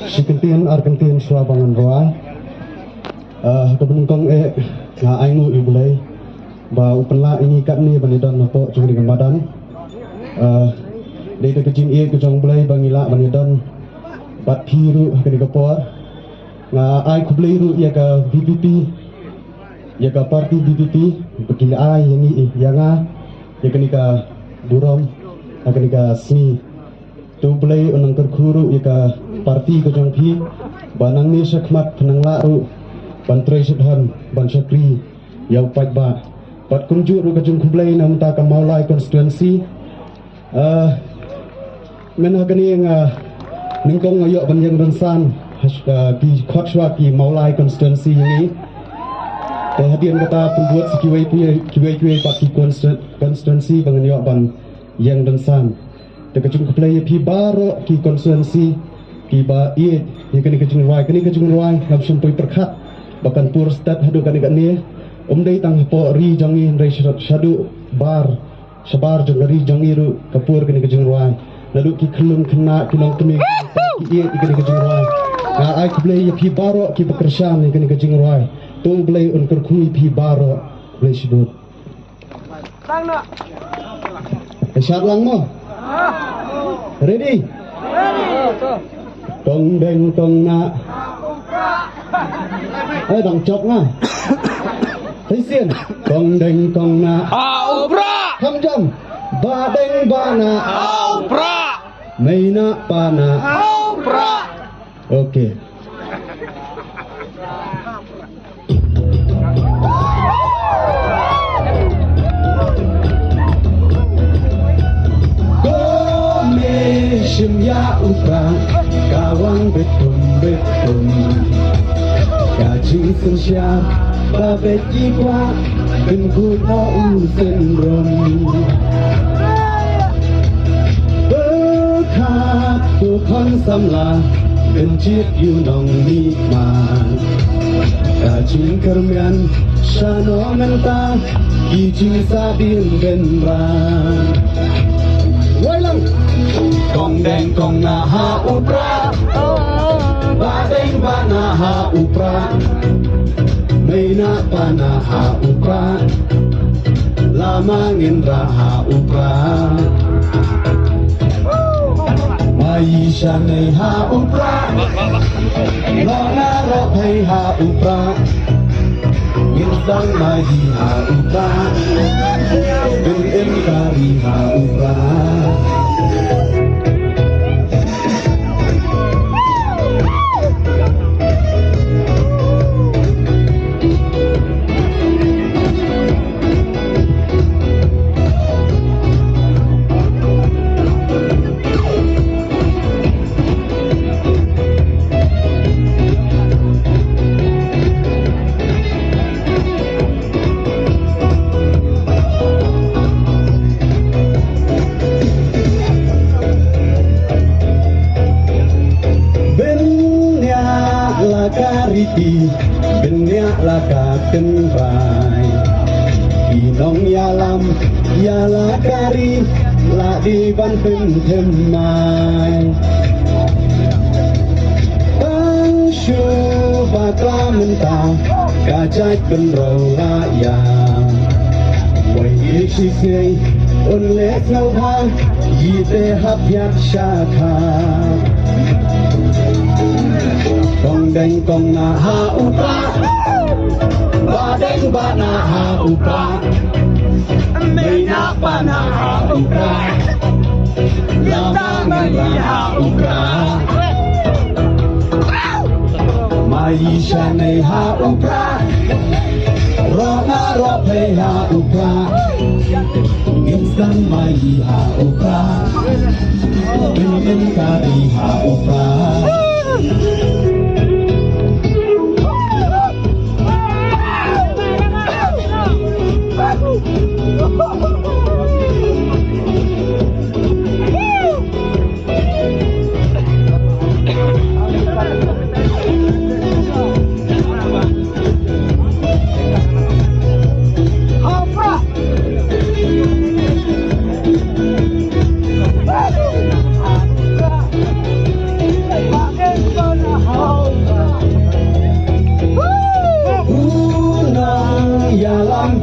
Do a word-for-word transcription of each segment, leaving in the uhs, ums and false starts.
Shi kyntien ar kyntien shuwa ba ngan rwai. Eh, ha kaba nyngkong eh, nga ai nguh ïa U Blei ba u pynlah ïa ngi katne ban ïadon hapoh jong kane ka madan. Eh, dei da ka jingïeit ka jong U Blei ba ngi lah ban ïadon bad phi ruh ha kane ka por. Nga ai khublei ruh ïa ka V P P, ïa ka party V P P ba ki ai ïa ngi, ïa nga, ïa kane ka burom ha kane ka sngi. To U Blei un nang kyrkhu ruh ïa ka party ka jong phi ba nangne shakhmat phin nang lah ruh ban trei shitom ban shakri ïa u paidbah. Bad kumjuh ruh ka jingkhublei na bynta ka Mawlai constituency. Eh, mynta ha kane nga nyngkong nga ïoh ban ïeng rynsan, eh, ki khot shuwa ki Mawlai constituency ïa ngi. Te hadien kata pynbud sa kiwei kiwei, kiwei kiwei pat ki constitu-, constituency ba ngan ïoh ban ïeng rynsan. Te ka jingkhublei ïa phi baroh ki constituency kiba ïeit ïa kane ka jingrwai, kane ka jingrwai ngam shym poi pyrkhat ba kan pur stet haduh kane kane. Um dei tang hapoh ri jong ngi hynrei sha-, shaduh bar shabar jong ka ri jong ngi ruh ka pur kane ka jingrwai. Naduh ki khyllung khynnah ki longkmie ki ïeit ïa kane ka jingrwai. Nga ai khublei ïa phi baroh kiba kyrshan ïa kane ka jingrwai. To U Blei un kyrkhu ïa phi baroh. Khublei shibun. Te shad lang mo. Ready? Kong Deng Kong Nah. Eh, dang chok nga. Hei sien. Kong Deng Kong Nah. Ha u Prah. Kham jam. Bah Deng Bah Nah. Ha u Prah. Mei Nah Pa Nah. Ha u Prah. Okay. Ko me shim ïa u Prah, ka wang betum betum. Ka jingsynshar ba beit ki kwah, pynkuh noh u syndrom. Pyrkhat to khon samla, pynjit ïa u nongmihman. Ka jingkyrmen shano mynta, ki jingsahdien bynrang. Wai lang. Kong Deng Kong Nah ha u Prah. Bah Deng Bah Nah ha u Prah. Mei Nah Pa Nah ha u Prah. Lama Nginrah ha u Prah. Maï Shanei ha u Prah. Lona Rophei ha u Prah. Nginsdang Maï ha u Prah. Bin Im Kari ha u Prah. Bniah la ka riti, bniah la ka tynrai. Ki nongïalam ïa la ka ri, la dei ban pynthymmai. Tang shu bakla mynta, ka jait pynroi la ïa. Wei ïa shisnei un leh sngewbha, ïa te hap ïa shakha. Kong Deng Kong Nah ha u Prah. Bah Deng Bah Nah ha u Prah. Mei Nah Pa Nah ha u Prah. Lama Nginrah ha u Prah. Maï Shanei ha u Prah. Lona Rophei ha u Prah. Nginsdang Maï ha u Prah. Bin Im Kari ha u Prah.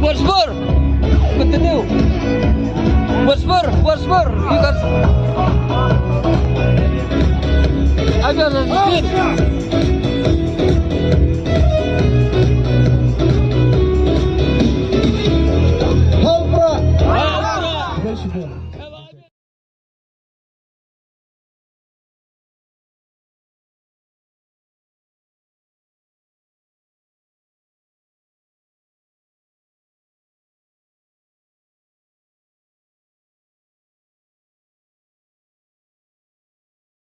Bor sbor. Continue. Bor sbor, bor sbor. You guys. Agar